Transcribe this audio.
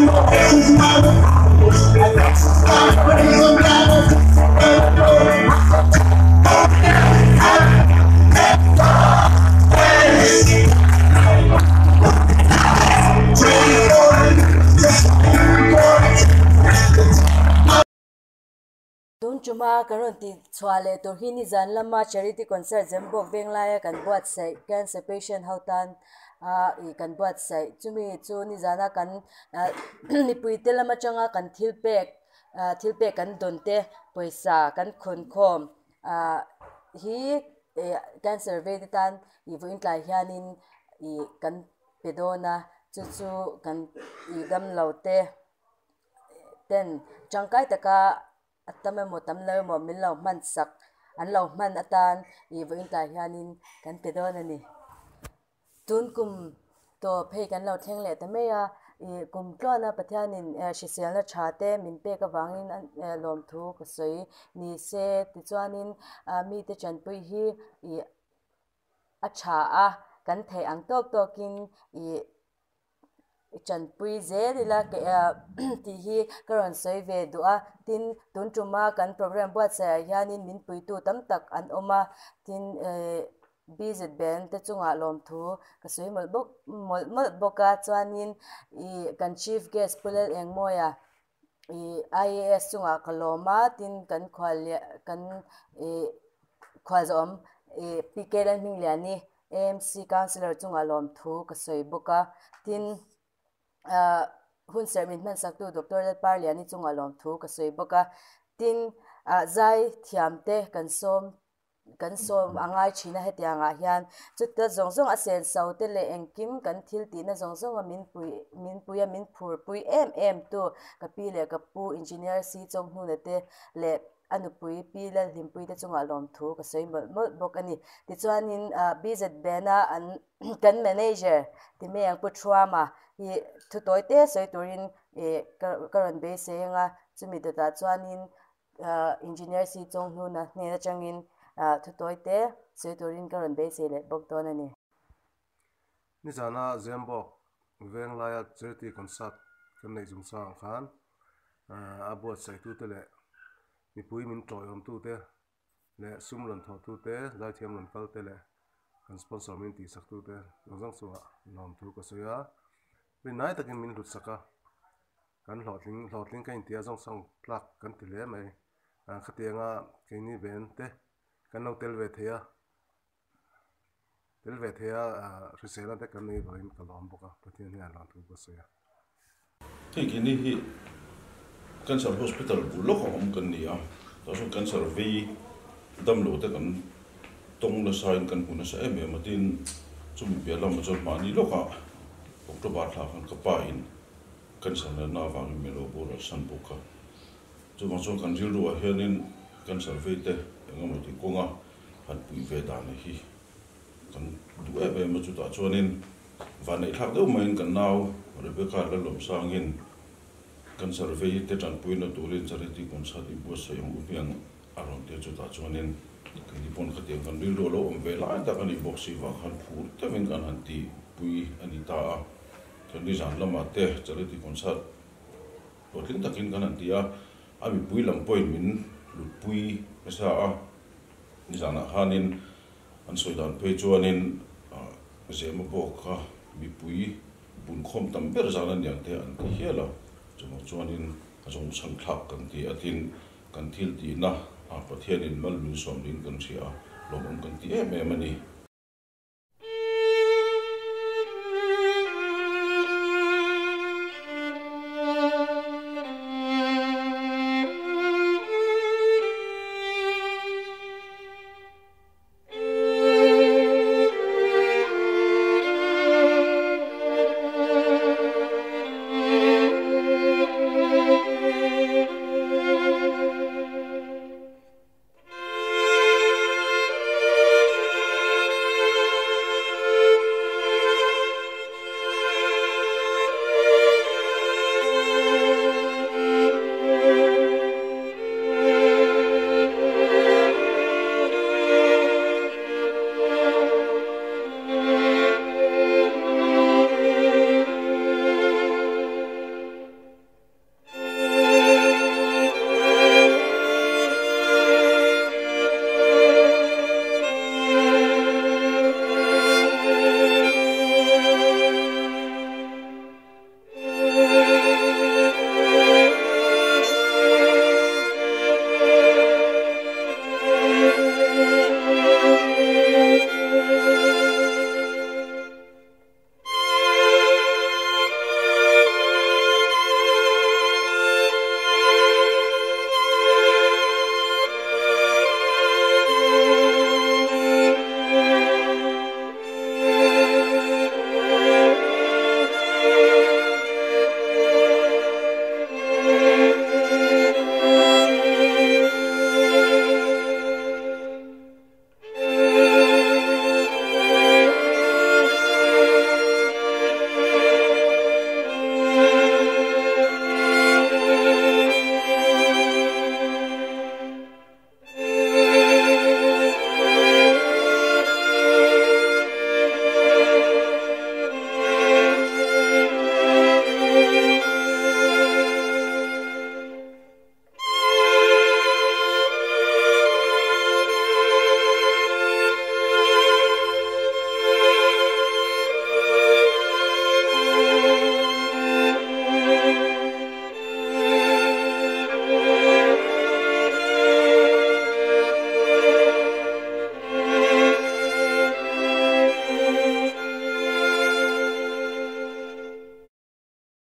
Tun tuma kan rawn tih chhuah leh tur hi nizan lama charity concert Zembawk Venglaia kan buatsaih cancer patient ho tan a ih kan buatsaih chumi chu nizana kan mipui te lam atanga kan thil pek ah thil pek kan dawn te pawisa kan khawn khawm ah hi ih cancer vei te tan ih vawiin tlai hianin ih kan pe dawn a chu chu kan ih damlo te. ten tangkai taka a tam emaw tam lo emaw min lo hman sak an lo hman atan ih vawiin tlai hianin kan pe dawn a ni. Tun kum tawp hei kan lo thleng leh ta mai a, ih kum tluana Pathianin hriselna tha te min pek avangin lawmthu ka sawi ni se tichuanin mite tanpui hi ih a tha a, kan theih ang tawk tawkin ih Chanpui zel ila tih hi ka rawn sawi ve duh a, tin tun tuma kan program buatsaih ah hianin min puitu tam tak an awm a, tin BZ band te chungah lawmthu ka sawi mawlh bawk mawlh mawlh bawk a, chuanin ih kan chief guest Pu Lalengmawia ih IAS chungah ka lawm a, tin kan khual leh kan ih khualzawm ih PK Lalhmingliani AMC Councillor chungah lawmthu ka sawi bawk a, tin ah hun serh min hmansaktu Doctor Lalparliani chungah lawmthu ka sawi bawk a, tin ah zai thiam te kan sawm kan sawm a ngai thin a hetiang ah hian chuta zawng zawng a senso te leh engkim kan thil tihna zawng zawng a min pui min pui a min phur pui em em tu ka pi leh ka pu Engineer C Chawnghnuna te leh A nupui Pi Lalhlimpuii te chungah lawmthu ka sawi mawlh mawlh bawk a ni. Tichuanin BZ Band-a an kan manager Timeng Pu Thuama hi thu tawi te sawi turin ka rawn beisei ang a, chumi dawtah chuanin Engineer Si Chawnghnuna hnen atangin thu tawi te sawi turin ka rawn beisei leh bawk dawn a ni. Nizana Zembawk Venglaia Charity Concert kan neih chungchangah khan a buatsaitute leh mipui min tawiawmtute leh sum rawn thawhtute, zaithiam rawn kalte leh kan sponsor min tihsaktute zawng zawng chungah lawmthu ka sawi a. Rinai takin min hlutsak a, kan hlawhtling hlawhtling ka intia zawng sang tlak kan ti hle mai. Khatianga keini ven te kan lo tel ve thei a. Tel ve thei a, hrisel ate kan nei vangin ka lawm bawk a, Pathian hian lawm thu ka sawi a. Hei keini hi Cancer Hospital bul lawk a awm kan ni a, tah chuan cancer vei damlo te kan tawng nasa in kan hmu nasa em em a, tin chumi piah lamah chuan mahni lawkah October thla khan ka pa in cancer natna avangin min lo boral san bawk a, chuvang chuan kan rilruah hianin cancer vei te engemaw ti kawnga han puih ve dan hi kan duh em em a, chutah chuanin vanneih thlak deuh maiin kan nau Rebecca Lalawmsangin cancer vei te tanpuina turin charity concert i buatsaih ang u hmiang a rawn ti a, chutah chuanin keini pawn khatiang kan rilru a lo awm ve lai tak a nih bawk si vang khan phur deuhin kan han tih pui a ni ta a, chuan nizan lamah te charity concert hlawhtling takin kan han ti a, a mipui lam pawhin min hlutpui nasa a. Nizanah khanin an sawi dan phei chuanin Zema pawh kha mipui bunkhawm tam ber zan a niang te an ti hial a, chuvang chuanin a zawng chhan thlak kan ti a, tin kan thil tihna a Pathianin mal min sawm niin kan hria a, lawmawm kan ti em em a ni.